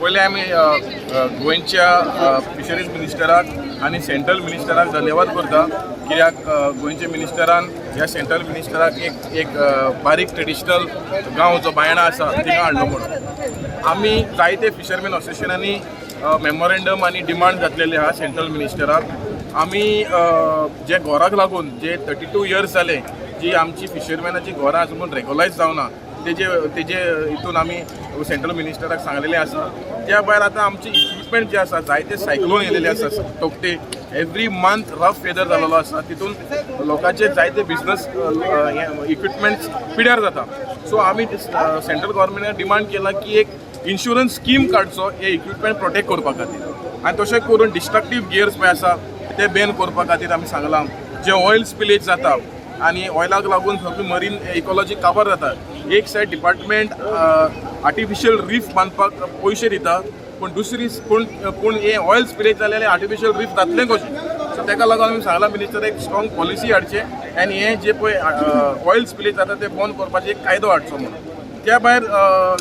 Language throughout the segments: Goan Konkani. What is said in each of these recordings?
पयलें आमी गोंयच्या फिशरीज मिनिस्टराक आनी सेंट्रल मिनिस्टराक धन्यवाद करता, कित्याक गोंयच्या मिनिस्टरान ह्या सेंट्रल मिनिस्टराक एक एक बारीक ट्रेडिशनल गांव जो बायणा आसा थिंगा हाडलो म्हणून. आमी जायते फिशरमॅन असोसिएशनांनी मेमोरेंडम आनी डिमांड घातलेले आहा सेंट्रल मिनिस्टराक. आमी जे घराक लागून जे 32 इयर्स जाले, जी आमची फिशरमॅनाची घरां आसा पूण रेगुलायज जावना, तेजे हितून आमी सेंट्रल मिनिस्टराक सांगलेलें आसा. त्या भायर आतां आमची इक्विपमेंट जे आसा, जायते सायक्लोन येयलेले आसा, Tauktae, every month rough weather जालेलो आसा, तितून लोकांचे जायते बिजनस इक्विपमेंट्स पिड्यार जाता. सो आमी सेंट्रल गव्हर्मेंटान डिमांड केला की एक इन्शुरन्स स्कीम काडचो हे इक्विपमेंट प्रोटेक्ट करपा खातीर आनी तशें करून डिस्ट्रक्टीव गियर्स पळय आसा ते बॅन करपा खातीर आमी सांगलां. जे ऑयल स्पिलेज जाता आनी ऑयलाक लागून सगळी मरीन इकॉलॉजी काबार जाता. एक सायड डिपार्टमेंट आर्टिफिशियल रीफ बांदपाक पयशे दिता, पूण दुसरी पूण पूण हे ऑयल स्पिलेज जालें, आर्टिफिशियल रीफ जातलें कशें? सो ताका लागून आमी सांगलां मिनिस्टर एक स्ट्रॉंग पॉलिसी हाडचें आनी हे जे पळय ऑयल स्पिलेज जाता ते बंद करपाचे एक कायदो हाडचो म्हणून. त्या भायर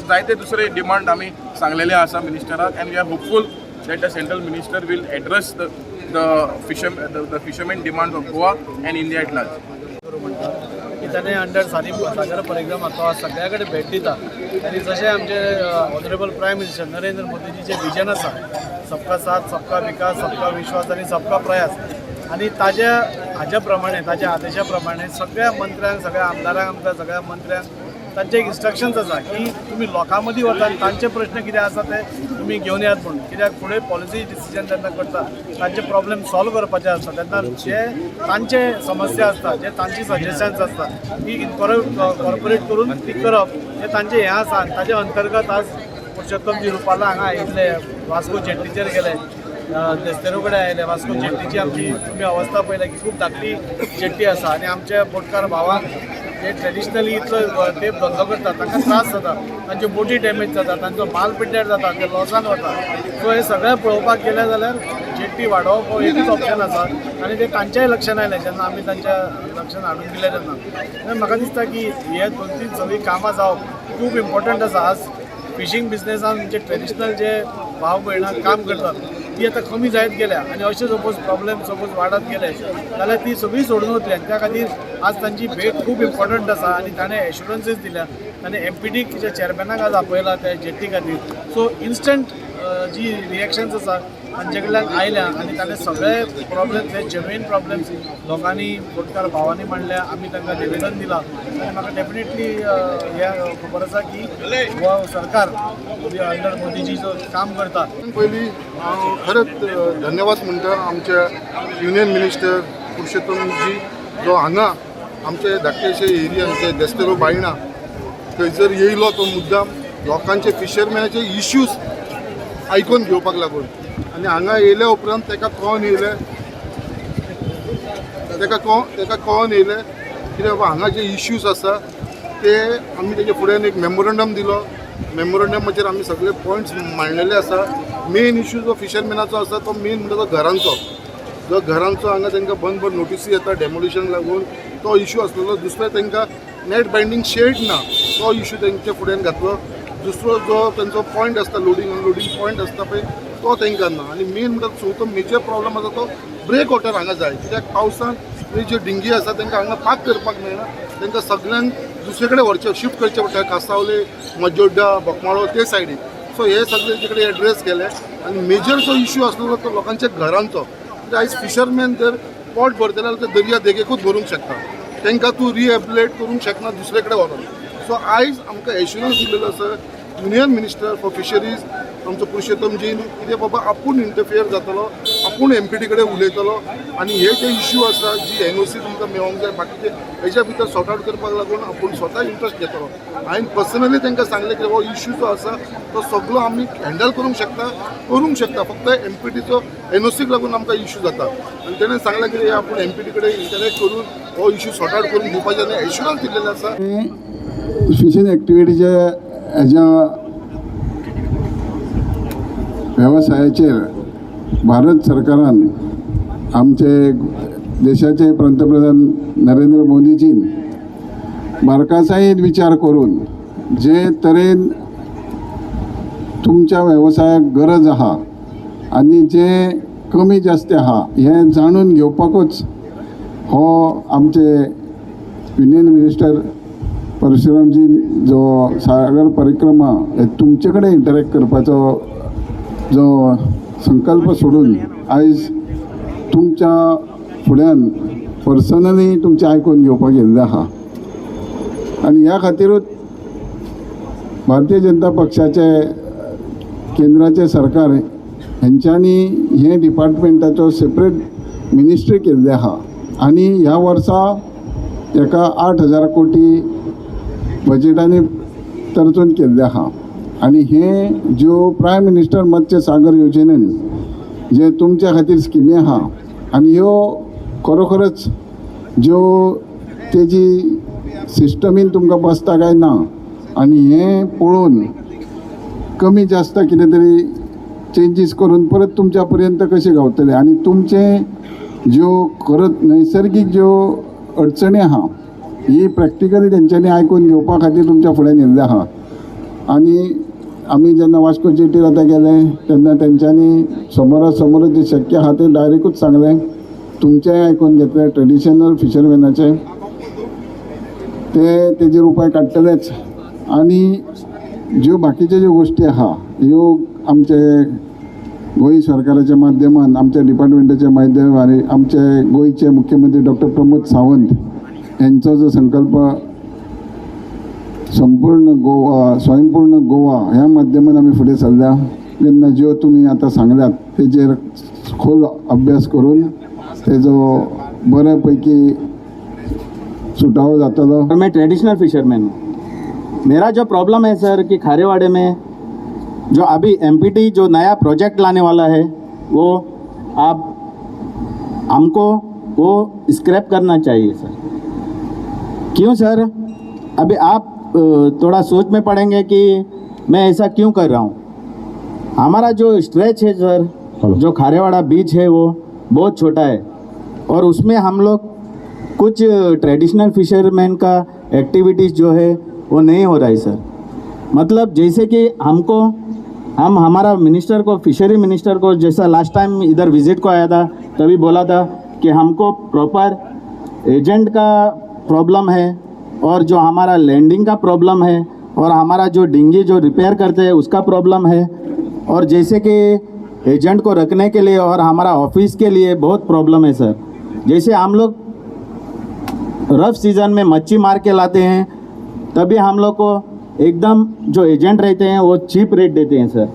जायते दुसरे डिमांड आमी सांगलेले आसा मिनिस्टराक and we are hopeful that the central minister will address the fishermen demand of Goa and India at large. करूं म्हणटा की ताणें अंडर सारी सागर परिक्रमा तो आज सगळ्या कडेन भेट दिता आनी जशें आमचे ऑनरेबल प्रायम मिनिस्टर नरेंद्र मोदीजीचें विजन आसा, सबका साथ, सबका विकास, सबका विश्वास आनी सबका प्रयास, आनी ताज्या हाज्या प्रमाणे, ताज्या आदेशा प्रमाणे सगळ्या मंत्र्यांक, सगळ्या आमदारांक, आमकां सगळ्या मंत्र्यांक तांचे एक इन्स्ट्रक्शन्स आसा की तुमी लोकां मदीं वता आनी तांचे प्रश्न कितें आसा ते तुमी घेवन येयात म्हणून. कित्याक फुडें पॉलिसी डिसिजन जेन्ना करता, तांचे प्रॉब्लेम सॉल्व करपाचे आसता, तेन्ना जे तांचे समस्या आसता, जे तांची सजेशन्स आसता, ती इनकॉर्पोरेट करून ती करप हें तांचें हें आसा. आनी ताजे अंतर्गत आज पुरुषोत्तमजी रुपाला हांगा आयिल्ले, वास्को जेट्टीचेर गेले, देस्तेरो कडेन आयले. वास्को जेट्टीची आमची तुमी अवस्था पळयल्या की खूब धाकटी जेट्टी आसा आनी आमच्या बोटकार भावांक जे ट्रेडिशनली इतलो तेप धंदो करतात तांकां त्रास जाता, तांच्यो बोटी डॅमेज जाता, तांचो माल पिड्ड्यार जाता, ते लॉसान वता. सो हें सगळें पळोवपाक गेलें जाल्यार जेट्टी वाडोवप हो एकूच ऑप्शन आसा आनी ते तांच्याय लक्षान आयलें जेन्ना आमी तांच्या लक्षान हाडून दिलें तेन्ना. आनी म्हाका दिसता की हे दोन तीन सगळीं कामां जावप खूब इम्पॉर्टंट आसा. आज फिशींग बिजनेसान म्हणजे ट्रेडिशनल जे भाव भयणां काम करतात ती आतां कमी जायत गेल्या आनी अशे सपोज प्रॉब्लेम सपोज वाडत गेले जाल्यार ती सगळी सोडून वतली. आनी त्या खातीर आज तांची भेट खूब इम्पॉर्टंट आसा आनी ताणें एश्युरन्सीस दिल्या. ताणें एमपीटीच्या चेअरमॅनाक आज आपयला त्या जेट्टी खातीर. सो इन्स्टंट जी रिएक्शन्स आसा तांचे कडल्यान आयल्या आनी ताणें सगळे प्रॉब्लेम, ते जेन्युइन प्रॉब्लेम्स लोकांनी, बोटकार भावांनी मांडल्या. आमी तांकां निवेदन दिलां आनी म्हाका डेफिनेटली हें खबर आसा की गोवा सरकार अंडर मोदीजी जो काम करता. पयलीं हांव खरेंच धन्यवाद म्हणटा आमच्या युनियन मिनिस्टर पुरुषोत्तमजी, जो हांगा आमचे धाकटेशे एरियान जे देस्तेरो बायणा थंयसर येयलो तो मुद्दाम लोकांचे, फिशरमॅनाचे इश्यूज आयकून घेवपाक लागून. आनी हांगा येयल्या उपरांत ताका कळोन येयलें कितें बाबा हांगा जे इश्यूज आसा ते. आमी तेजे फुड्यान एक मेमोरंडम दिलो. मेमोरंडमाचेर आमी सगळे पॉयंट्स मांडलेले आसा. मेन इश्यू जो फिशरमॅनाचो आसा तो मेन म्हणटा तो घरांचो, जो घरांचो हांगा तांकां बंद बंद नोटिसी येता डेमोलिशन लागून, तो इश्यू आसलेलो. दुसरें, तांकां नेट बायंडींग शेड ना, तो इश्यू तेंच्या फुड्यान घातलो. दुसरो जो तेंचो पॉयंट आसता, लोडींग अनलोडींग पॉयंट आसता पळय, तो तांकां ना. आनी मेन म्हणटा चवथो मेजर प्रॉब्लम आसा तो ब्रेक वॉटर हांगा जाय, कित्याक पावसान ज्यो डिंगी आसा तांकां हांगा पार्क करपाक मेळना. तांकां सगळ्यांक दुसरे कडेन व्हरचें, शिफ्ट करचें पडटा, कासावले, मजोड्डा, बोकमाळो ते सायडीन. सो हे सगळे तेजे कडेन एड्रेस केले. आनी मेजर जो इश्यू आसलेलो तो लोकांच्या घरांचो, कित्याक आयज फिशरमॅन जर पोट भरतले जाल्यार ते दर्या देगेकूच भरूंक शकता, तांकां तूं रिहेबिलेट करूंक शकना दुसरे कडेन व्हरोन. सो आयज आमकां एश्युरन्स दिलेलो आसा युनियन मिनिस्टर फॉर फिशरीज आमचो पुरुषोत्तमजीन, कितें बाबा आपूण इंटरफियर जातलो, आपूण एमपीटी कडेन उलयतलो आनी हे जे इश्यू आसा, जी एनओसी तुमकां मेळोंक जाय, बाकीचे हेच्या भितर सॉर्ट आवट करपाक लागून आपूण स्वता इंट्रस्ट घेतलो. हांवें पर्सनली तांकां सांगलें की हो इश्यू जो आसा तो सगळो आमी हँडल करूंक शकता, फक्त एमपीटीचो एनओसीक लागून आमकां इश्यू जाता. आनी तेणें सांगलें की आपूण एमपीटी कडेन इंटरॅक्ट करून हो इश्यू सॉर्ट आवट करून दिवपाचें आनी एश्युरन्स दिल्लेलें आसा. फिशींग एक्टिविटीचे हेज्या वेवसायाचेर भारत सरकारान, आमचे देशाचे पंतप्रधान नरेंद्र मोदीजीन बारकासायेन विचार करून जे तरेन तुमच्या वेवसायाक गरज आहा आनी जे कमी जास्त आहा हें जाणून घेवपाकूच हो आमचे युनियन मिनिस्टर परशुरामजी जो सागर परिक्रमा हे तुमचे कडेन इंटरेक्ट करपाचो जो संकल्प सोडून आयज तुमच्या फुड्यान पर्सनली तुमचें आयकून घेवपाक येयल्लें आहा. आनी ह्या खातीरूच भारतीय जनता पक्षाचे केंद्राचें सरकार हेंच्यांनी हें डिपार्टमेंटाचो सेपरेट मिनिस्ट्री केल्ली आहा आनी ह्या वर्सा एका 8,000 कोटी बजेटांनी तरतूद केल्ली आहा. आनी हें ज्यो प्रायम मिनिस्टर मत्स्य सागर योजनेन जे तुमच्या खातीर स्किमी आहा आनी ह्यो खरोखरच ज्यो तेजी सिस्टमीन तुमकां बसता काय ना आनी हें पळोवन कमी जास्त कितें तरी चेंजीस करून परत तुमच्या पर्यंत कशें गावतले आनी तुमचें ज्यो खरंच नैसर्गीक ज्यो अडचणी आहा ही प्रॅक्टिकली तेंच्यांनी आयकून घेवपा खातीर तुमच्या फुड्यान येयल्लें आहा. आनी आमी जेन्ना वास्को जेटीर आतां गेले तेन्ना तेंच्यांनी समोरा समोर जें शक्य आहा तें डायरेक्टूच सांगलें, तुमचेंय आयकून घेतलें, ट्रेडिशनल फिशरमॅनाचें ते तेजेर उपाय काडटलेच. आनी ज्यो बाकीच्यो ज्यो गोश्टी आहा ह्यो आमचे गोंय सरकाराच्या माध्यमान, आमच्या डिपार्टमेंटाच्या माध्यमान आनी आमचे गोंयचे मुख्यमंत्री डॉक्टर प्रमोद सावंत यांचो जो संकल्प संपूर्ण गोवा, स्वयंपूर्ण गोवा ह्या माध्यमान आमी फुडें सरल्या तेन्ना ज्यो तुमी आतां सांगल्यात तेजेर खोल अभ्यास करून तेजो बऱ्या पैकी सुटावो जातलो. और मैं ट्रेडिशनल फिशरमैन हूँ. मेरा जो प्रॉब्लम है सर कि खारेवाड़े में जो अभी एमपीटी जो नया प्रोजेक्ट लाने वाला है वो आप हमको वो स्क्रैप करना चाहिए सर. क्यों सर? अभी आप थोड़ा सोच में पड़ेंगे कि मैं ऐसा क्यों कर रहा हूँ. हमारा जो स्ट्रेच है सर, जो खारेवाड़ा बीच है वो बहुत छोटा है और उसमें हम लोग कुछ ट्रेडिशनल फिशरमैन का एक्टिविटीज़ जो है वो नहीं हो रहा है सर. मतलब जैसे कि हमको हम हमारा मिनिस्टर को, फिशरी मिनिस्टर को जैसा लास्ट टाइम इधर विज़िट को आया था तभी बोला था कि हमको प्रॉपर एजेंट का प्रॉब्लम है और जो हमारा लैंडिंग का प्रॉब्लम है और हमारा जो डिंगी जो रिपेयर करते हैं उसका प्रॉब्लम है और जैसे कि एजेंट को रखने के लिए और हमारा ऑफिस के लिए बहुत प्रॉब्लम है सर. जैसे हम लोग रफ सीज़न में मच्छी मार के लाते हैं तभी हम लोग को एकदम जो एजेंट रहते हैं वो चीप रेट देते हैं सर.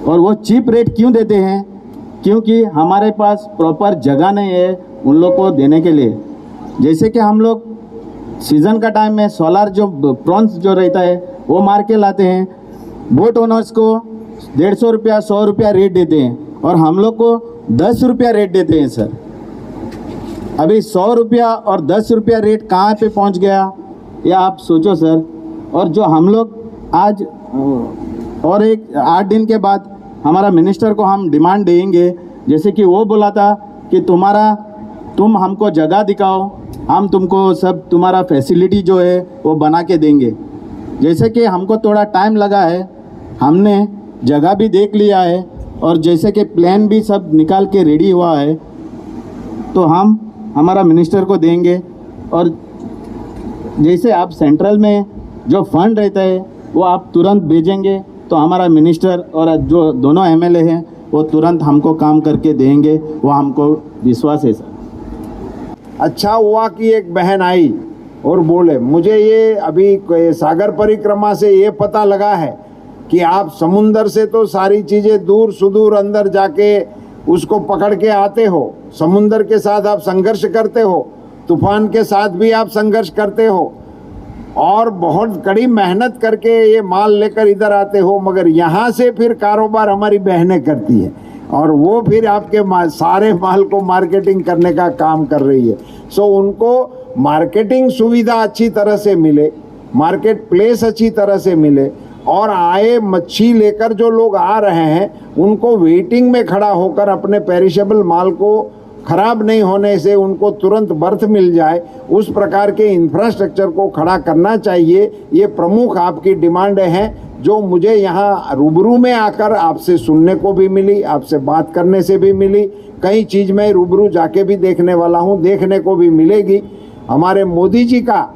और वो चीप रेट क्यों देते हैं? क्योंकि हमारे पास प्रॉपर जगह नहीं है उन लोग को देने के लिए. जैसे कि हम लोग सीज़न का टाइम में सोलार जो प्रॉन्स जो रहता है वो मार के लाते हैं, बोट ओनर्स को 150 रुपया 100 रुपया रेट देते हैं और हम लोग को 10 रुपया रेट देते हैं सर. अभी 100 रुपया और 10 रुपया रेट कहाँ पे पहुँच गया या आप सोचो सर. और जो हम लोग आज और एक 8 दिन के बाद हमारा मिनिस्टर को हम डिमांड देंगे, जैसे कि वो बोला था कि तुम हमको जगह दिखाओ, हम तुमको सब तुम्हारा फैसिलिटी जो है वो बना के देंगे. जैसे कि हमको थोड़ा टाइम लगा है, हमने जगह भी देख लिया है और जैसे कि प्लान भी सब निकाल के रेडी हुआ है, तो हम हमारा मिनिस्टर को देंगे. और जैसे आप सेंट्रल में जो फंड रहता है वो आप तुरंत भेजेंगे तो हमारा मिनिस्टर और जो दोनों एमएलए हैं वो तुरंत हमको काम करके देंगे, वो हमको विश्वास है सर. अच्छा हुआ कि एक बहन आई और बोले, मुझे ये अभी सागर परिक्रमा से ये पता लगा है कि आप समुंदर से तो सारी चीज़ें दूर सुदूर अंदर जाके उसको पकड़ के आते हो, समुंदर के साथ आप संघर्ष करते हो, तूफान के साथ भी आप संघर्ष करते हो और बहुत कड़ी मेहनत करके ये माल लेकर इधर आते हो, मगर यहाँ से फिर कारोबार हमारी बहनें करती है और वो फिर आपके सारे माल को मार्केटिंग करने का काम कर रही है. सो उनको मार्केटिंग सुविधा अच्छी तरह से मिले, मार्केट प्लेस अच्छी तरह से मिले और आए मच्छी लेकर जो लोग आ रहे हैं उनको वेटिंग में खड़ा होकर अपने पेरिशेबल माल को खराब नहीं होने से उनको तुरंत बर्थ मिल जाए, उस प्रकार के इंफ्रास्ट्रक्चर को खड़ा करना चाहिए. ये प्रमुख आपकी डिमांड है. जो मुझे यहाँ रूबरू में आकर आपसे सुनने को भी मिली, आपसे बात करने से भी मिली। कई चीज़ मैं रूबरू जाके भी देखने वाला हूँ, देखने को भी मिलेगी। हमारे मोदी जी का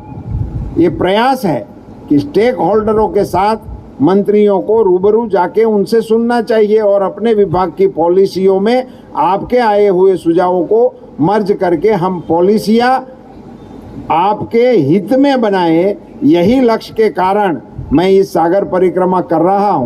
ये प्रयास है कि स्टेक होल्डरों के साथ मंत्रियों को रूबरू जाके उनसे सुनना चाहिए और अपने विभाग की पॉलिसियों में आपके आए हुए सुझावों को मर्ज करके हम पॉलिसियाँ आपके हित में बनाएं। यही लक्ष्य के कारण मैं इस सागर परिक्रमा कर रहा हूँ।